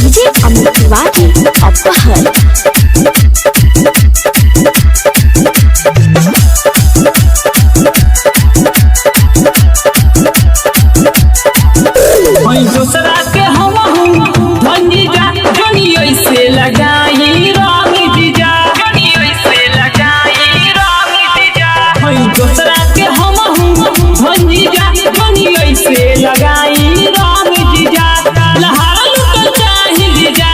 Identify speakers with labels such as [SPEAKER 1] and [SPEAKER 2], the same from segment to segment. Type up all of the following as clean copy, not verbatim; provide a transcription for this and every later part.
[SPEAKER 1] DJ Amit Tiwari अपहर।
[SPEAKER 2] वही दूसरा के हम हूँ भंजीजा, जोनी ऐसे लगाई रंग जीजा, जोनी ऐसे लगाई रंग जीजा। वही दूसरा के हम हूँ भंजीजा, जोनी ऐसे लगाई रंग जीजा। लहार लुटल चाही जीजा,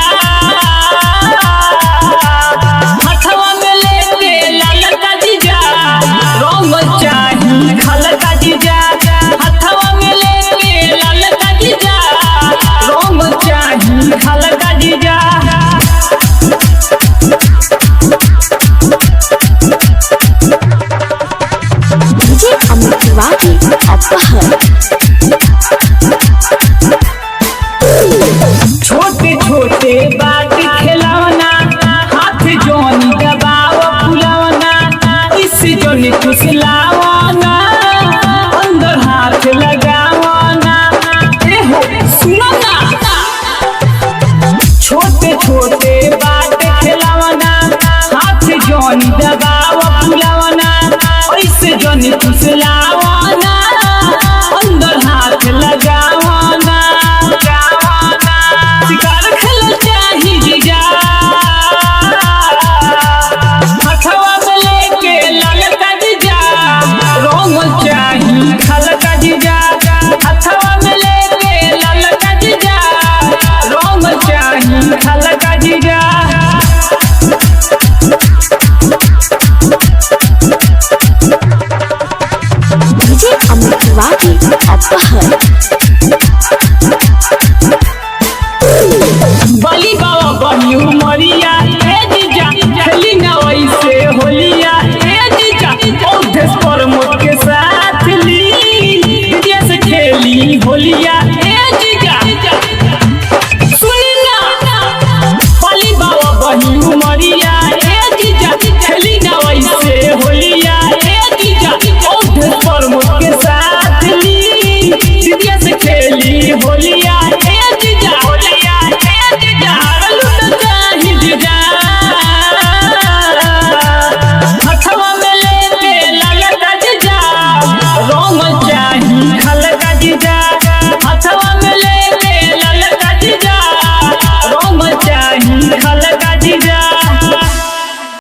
[SPEAKER 2] हथवा में लेके ललका जीजा, रंग चाही खलका जीजा। हथवा में लेके ललका जीजा, रंग चाही खलका जीजा।
[SPEAKER 1] डीजे अमित तिवारी अपहर।
[SPEAKER 2] छोटे छोटे बात खेलवना, हाथ जोनी दबाव फुलवना, इस जोनी फुसलावना, अंदर हाथ लगावना। ए हो सुनो ना, छोटे छोटे बात खेलवना, हाथ जोनी दबाव फुलवना, इस जोनी फुसलावना, अंदर हाथ लगावना। शिकार खेलल चाही जीजा, हथवा में लेके ललका जीजा, रंग चाही खलका जीजा। हथवा में लेके ललका जीजा, रंग चाही खलका जीजा।
[SPEAKER 1] डीजे अमित तिवारी अपहर।